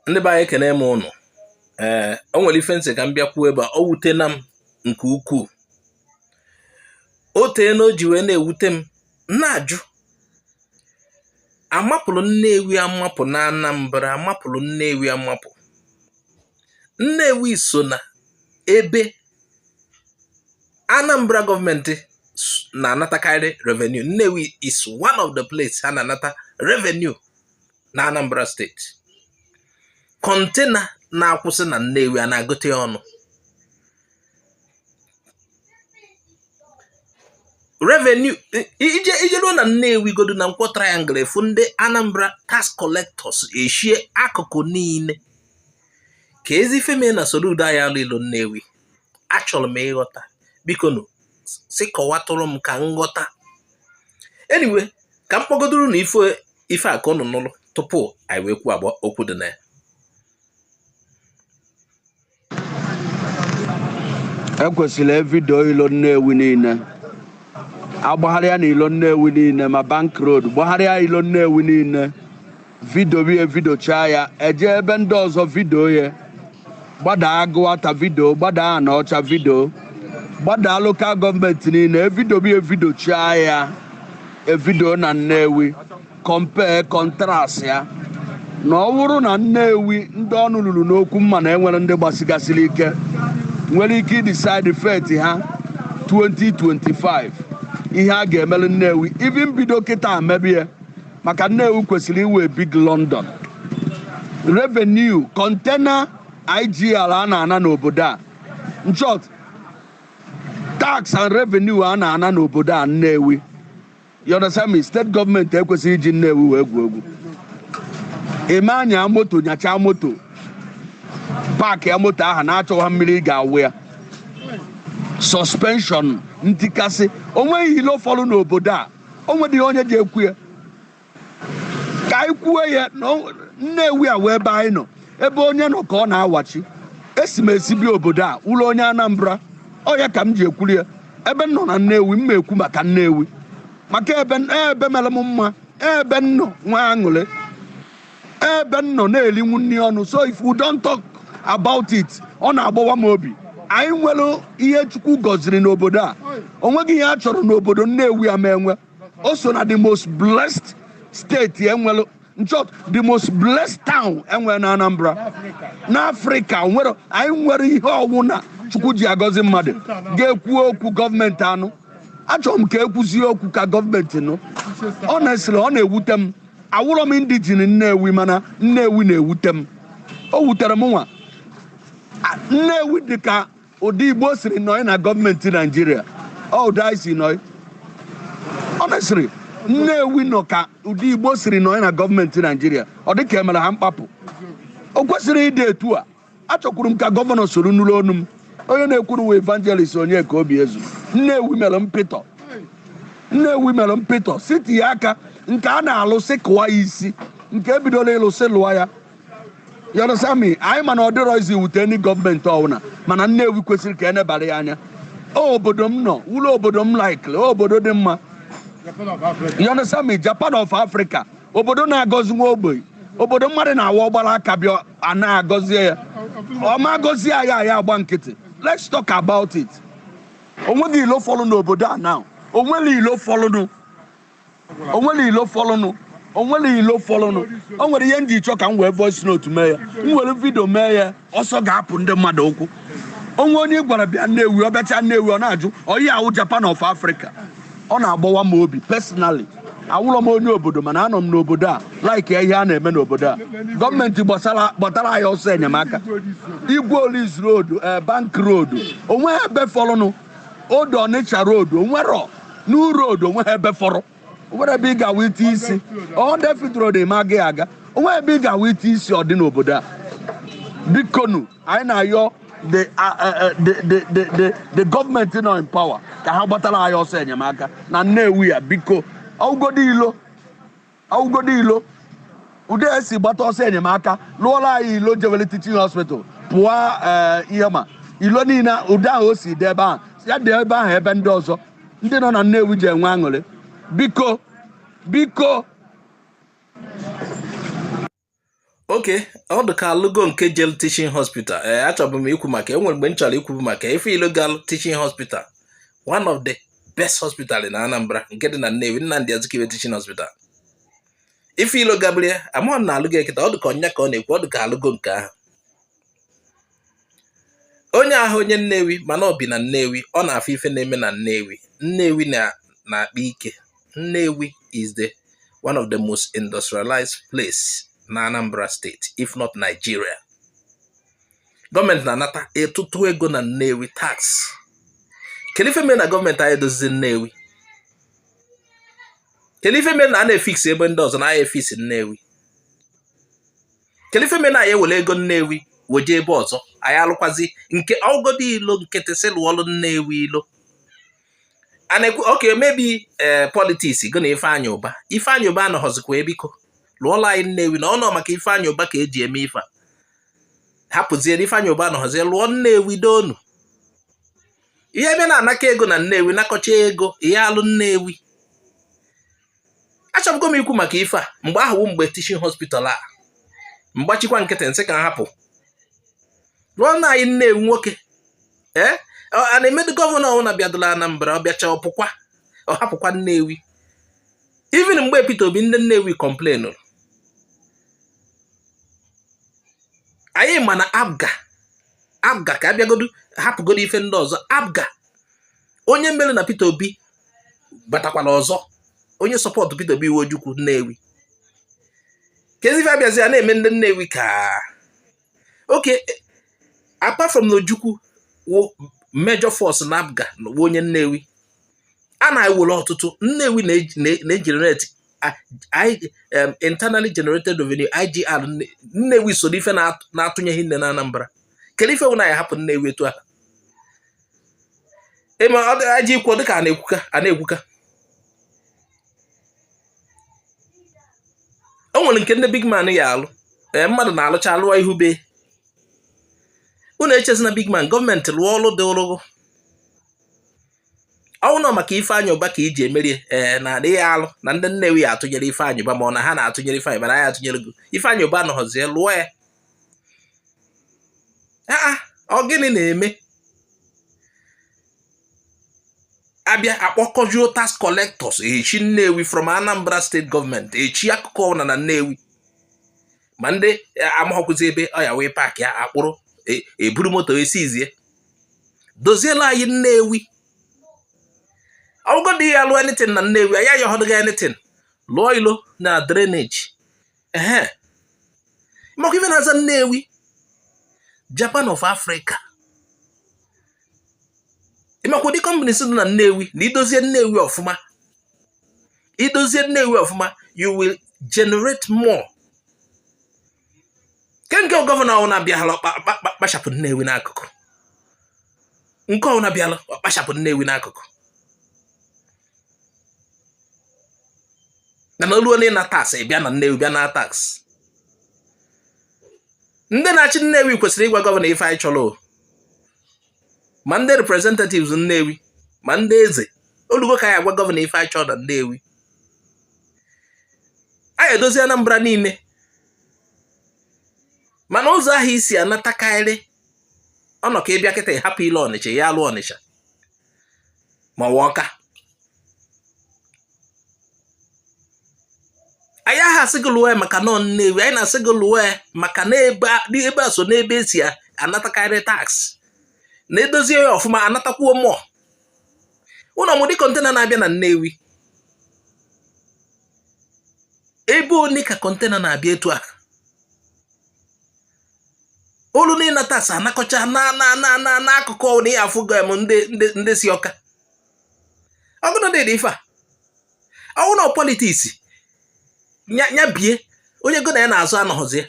Ndị be anyị, ekene m ụnụ. Ee, o nwere ife m sị ka m bịa kwuo ebe a. O wutena m nke ukwuu. O tee na o ji wee na-ewute m, na-ajụ amapụrụ Nnewi amapụ na Anambra, amapụrụ Nnewi amapụ. Nnewi so na ebe Anambra gọọmenti na-anatakarị revenue. Nnewi is one of the place ha na-anata revenue na Anambra steeti. Container na-akwụsị na Nnewi a na-agote ya ọnụ. Revenue ije ruo na Nnewi godu na Nkwọ Triangle, ị fụ ndị Anambra tax collectors eshie akụkụ niile. Ka ezi ife mee na Soludo anyị alụ ilo Nnewi, achọrọ m ịghọta. Biko nụ, sị kọwatụrụ m ka m ghọta. Anyway, ka m kpọgodoro na ife ife a ka ụnụ nụrụ tupu anyị wee kwuo agba okwu dị na ya. Ekwesịrị evidio ilo Nnewi niile, agbagharịa na ilo Nnewi niile, ma Bank Road, gbagharịa ilo Nnewi niile, vidio ya, evidochaa ya, eje ebe ndị ọzọ vidio ya, gbadaa Agụata vidio, gbadaa Anaọcha vidio, gbadaa local gọọmenti niile, evidio ya, evidochaa ya, evidio na Nnewi, compare contrast ya na ọ bụrụ na Nnewi ndị ọnụ luru n'okwu mma na enwere ndị gbasigasịrị ike nwere ike idecide fate ha 2025, ihe a ga-emere Nnewi, even bido kịta mebie, maka Nnewi kwesịrị iwe big London. Revenue container IGR a na-ana n'obodo a, in short, tax and revenue a na-ana n'obodo a Nnewi, you understand me? Steeti gọọmenti ekwesịghị iji Nnewi wee egwu egwu. Eme anya moto, nyachaa moto, park ya, moto ahụ na-achọwa mmiri ga-awụ ya, suspension ntikasị. O nweghị ilo fọrọ n'obodo a, o nwedịghị onye ji ekwu ya ka anyị kwuo ya na Nnewi a wee ebe anyị nọ, ebe onye nọ ka ọ na-awachi. Esi m esi bịa obodo a, ụlọ onye Anambra, ọ ya ka m ji ekwuru ya. Ebe m nọ na Nnewi, m ma ekwu maka Nnewi, maka ebe ebe mere m mma, ebe m nọ nwa aṅụrị, ebe m nọ na-elinwu nri ọnụ. So if we don't talk about it, ọ na-agbawa m obi. Anyị nwere ihe Chukwu gọziri n'obodo a. O nweghị ihe a chọrọ n'obodo Nnewi a ma enwe. O so na the most blessed steeti enwere, in short, the most blessed town enwere na Anambra, n'Afrịka. Nwere anyị nwere ihe ọwụ na Chukwu ji agọzi mmadụ ga-ekwu okwu gọọmenti anụ. Achọrọ m ka ekwuzie okwu ka gọọmenti nụ. Honestly, ọ na-ewute m. Awụrọ m indigene Nnewi, mana Nnewi na-ewute m. O wutere m nwa. Nnewi dị ka ụdị Igbo siri nọị na gọọmenti Naijiria, ọ ụdị anyị si nọị. Honestly, Nnewi nọ ka ụdị Igbo siri nọị na gọọmenti Naijiria, ọ dị ka emere ha mkpapụ. O kwesịrị ịdị etu a. Achọkwuru m ka gọvanọ soro nụrụ onu m. Onye na-ekwuru wụ Evangelist Onyeka Obiezu. Nnewi mere mpịtọ, Nnewi mere mpịtọ. Si tinye aka nke a na-alụ, sị kụwa ya isi, nke ebidola ịlụ, sị lụọ ya. You understand me? Anyị mana ọ dịrọ izi wute ndị gọọmenti ọwụna, mana Nnewi kwesịrị ka enebara ya anya. Obodo m nọ, ụlọ obodo m likely, obodo dị mma. You understand me? Japan of Africa, obodo na-agọzi nwa ogbenye, obodo mmadụ na-awa ọgbara aka bịa a na-agọzie ya, ọma agọzie ya, ya agba nkịtị. Let's talk about it. Onweghị ilo fọlụ n'obodo a now. Onwere ilo fọlụnụ, onwere ilo fọlụnụ, onwere ilo fọlụnụ. O nwere ihe m ji chọọ ka m wee voice note mee ya, m were vidio mee ya, ọsọ ga-apụ ndị mmadụ ụkwụ. Onwe onye gwara bịa Nnewi, ọ bịacha Nnewi, ọ na-ajụ oyi awụ Japan of Africa. Ọ na-agbawa m obi personally. Awụrọ m onye obodo, mana anọ m n'obodo a, like ihe a na-eme n'obodo a. Gọọmenti gbatara anyị ọsọ enyemaka. Igwe Police Road, Bank Road, onwe ebe fọrọnụ. Old Onitsha Road, onwero New Road, onwe ebe fọrọ, onwere ebe ị ga-awa ite isi. 100 feet road eme agaghị aga, onwe ebe ị ga-awa ite isi. Ọ dị n'obodo a. Bikonu, anyị na-ayọ the gọọmenti nọ in power ka ha gbatara anyị ọsọ enyemaka na Nnewi ya, biko. Ọwụgodo ilo, ọwụgodo ilo, ụdị esi gbata ọsọ enyemaka lụọla anyị ilo jewele teaching hospital pụọ. Ihe ma ilo niile ụdị ahụ o si dị ebe ahụ, ya dị ebe ahụ, ebe ndị ọzọ ndị nọ na Nnewi ji enwe aṅụrị. Biko, biko. Okay, ọ dị ka alụgo nke jel teaching hospital. Ee, achọbụ m ikwu maka enwere mgbe m chọrọ ikwu maka ife ilo teaching hospital, one of the best hospital in Anambra, nke dị na Nnewi, Nnamdi Azikiwe Teaching Hospital. Ife ilo gabrie amaghị m na alụgo eketa, ọ dị ka ọnya ka ọ na-ekwu, ọ dị ka alụgo nke ahụ. Onye ahụ onye Nnewi, mana ọ bi na Nnewi, ọ na-afụ ife na-eme na Nnewi. Nnewi na-akpa ike. Nnewi is the one of the most industrialized place na Anambra State, if not Nigeria. Gọọmenti na-anata ịtụtụ ego na Nnewi, tax. Kedu ife mere na gọọmenti anyị edozizi Nnewi? Kedu ife mere na a na-efix ebe ndị ọzọ na anyị efix Nnewi? Kedu ife mere na anyị ewere ego Nnewi weje ebe ọzọ? Anyị alụkwazi nke ọgọdọ ilo nkịtị sị lụọlụ Nnewi ilo a na-ekwu. Okay, maybe ee politics go na Ifeanyị Ụba. Ifeanyị Ụba anọghọzikwa, ebiko lụọla anyị Nnewi na ọ nọ maka Ifeanyị Ụba ka eji eme ife a. Hapụzie Ifeanyị Ụba anọghọzie, lụọ Nnewi donu. Ihe ebe na-anaka ego na Nnewi, nakọcha ego ihe alụ Nnewi. Achọbụgo m ikwu maka ife a mgbe ahụ wụ mgbe teaching hospital a mgbachikwa nkịtị nsị ka m hapụ lụọ na anyị Nnewi nwoke. Ee, a na-emedu gọvanọ ọbụla bịadụla Anambra, ọ bịacha ọpụkwa, ọ hapụkwa Nnewi. Even mgbe Peter Obi, ndị Nnewi complain. Anyị ma na APGA, APGA ka abịagodu hapụgodo ife ndị ọzọ. APGA onye mere na Peter Obi batakwala ọzọ, onye support Peter Obi, Ojukwu Nnewi. Kezi ife abịazi a na-eme ndị Nnewi ka okay, apart from na Ojukwu wụ major force na APGA wụ onye Nnewi, a na-ewere ọtụtụ Nnewi na-egenerate internally generated revenue, IGR. Nnewi so n'ife na-atụnyeghị nne na Anambra. Kedu ife wụ na ya hapụ Nnewi etu ahụ? Ịma aji ikwu dịka a na-ekwuka a na-ekwuka. O nwere nke ndị big man ya alụ. Ee, mmadụ na-alụcha alụọ ihu be unu echezina big man. Gọọmenti lụọ ọlụ dị ụrụgụ ọnwụ nọ maka Ifeanyị Ụba ka iji emeri. Ee, na adịghị alụ na ndị Nnewi ya atụnyere Ifeanyị Ụba, ma ọ na ha na-atụnyere Ifeanyị Ụba na ya atụnyere gị. Ifeanyị Ụba nọghọzie, lụọ ya. Aa, ọ gịnị na-eme? Abịa akpọkọjuo tax collectors echi Nnewi from Anambra State gọọmenti, echi akụkụ ọbụla na Nnewi, ma ndị amaghọkwụzi ebe ọ ya wee park ya akpụrụ eburu moto esizie. Doziela anyị Nnewi. Ọgụgụ ya lụọ anything na Nnewi, anyị ayọghọdụghị anything. Lụọ ilo na drainage. Ehe, maka ife na-aza Nnewi Japan of Africa. Ịmakwa ụdị companies dị na Nnewi na idozie Nnewi ọfụma, idozie Nnewi ọfụma, you will generate more. Ke nke gọvanọ ọwụna abịaghala kpachapụ Nnewi n'akụkụ, nke ọwụna bịala kpachapụ Nnewi n'akụkụ. Na na oluo na tax bịa na Nnewi, bịa na tax. Ndị na-achị Nnewi kwesịrị ịgwa gọvanọ ife anyị chọrọ, ma ndị representatives Nnewi, ma ndị eze olugo ka anyị agwa gọvanọ ife anyị chọrọ na Nnewi. Anyị edozi Anambra niile, mana ụzọ ahụ isi anatakarị ọnọ ka ịbịa kịta ịhapụ ile Ọnịcha ya alụ Ọnịcha ma ọ Ọka. Anyị aha asị gị lụọ ya maka nọ Nnewi, anyị na-asị gị lụọ ya maka na ebe a so n'ebe esi anatakarị tax, na edozie ya ọfụma anatakwuo mụọ ụlọ mụdị container na-abịa na Nnewi. Ebe one ka container na-abịa etu a olu niile tax anakọcha na na na na n'akụkụ ọwụna ya afụ m ndị ndị ndị si Ọka ọgụnụ dị ife a ọwụ na politics nya bie onye go na ya na-azụ anọghọzi ya.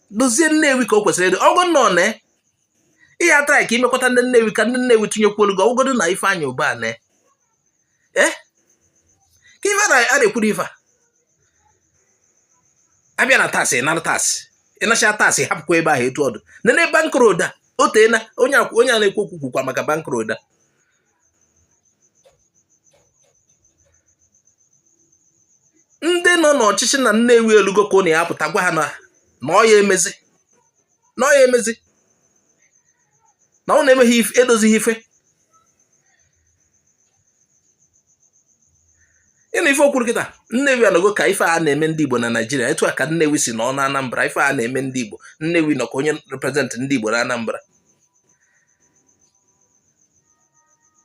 Dozie Nnewi ka o kwesịrị ịdị. Ọgụ nọ na ihe atara ka imekwata ndị Nnewi ka ndị Nnewi tụnyekwuolu gị ọgụgodu na Ifeanyị Ụba na ee ka ife a na-ekwuru ife a abịa na tax ịnara tax, ịnacha tax hapụkwa ebe ahụ etu ọdụ nene bank road a o teena onye onye a na-ekwu okwu kwukwa maka bank road a. Ndị nọ n'ọchịchị na Nnewi elugo ka ụnụ ya apụta gwa ha na na ọ ya emezi, na ọ ya emezi, na ụnụ emeghị edozighị ife. Ịnụ ife o kwuru kịta, Nnewi anọgo ka ife a na-eme ndị Igbo na Naịjirịa, etu a ka Nnewi si nọ na Anambra, ife a na-eme ndị Igbo, Nnewi nọ ka onye represent ndị Igbo na Anambra.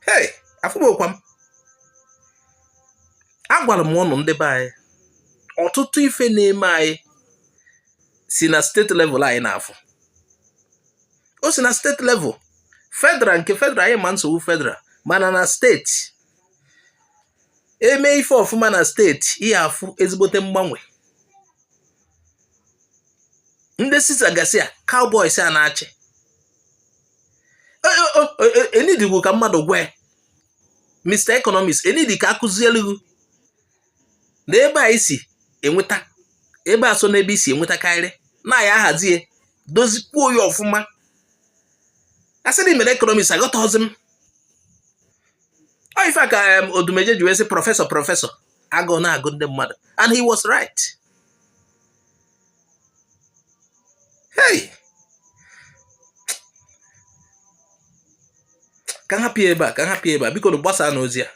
Hey, afụbokwa m, agwara m ụnụ ndị be anyị, ọtụtụ ife na-eme anyị si na state level anyị na-afụ. O si na state level, federal nke federal anyị ma nsogbu federal, mana na steeti eme ife ọfụma na steeti, ị ya-afụ ezigbote mgbanwe. Ndị Sisa gasị a, cowboys a na-achị enidigwu ka mmadụ gwa Mr. Economist, enidi ka akụzielu gị na ebe a isi enweta, ebe a so n'ebe isi enwetakarị na ya ahazie dozikwuo ya ọfụma. A sị na mere economics, aghọtaghịzi m. Ọ ife a ka Odumeje ji wee sị professor, professor, agụụ na-agụ ndị mmadụ, and he was right. Hey, ka m hapụ ya ebe a, ka m hapụ ya ebe a. Biko gbasaa n'ozi a.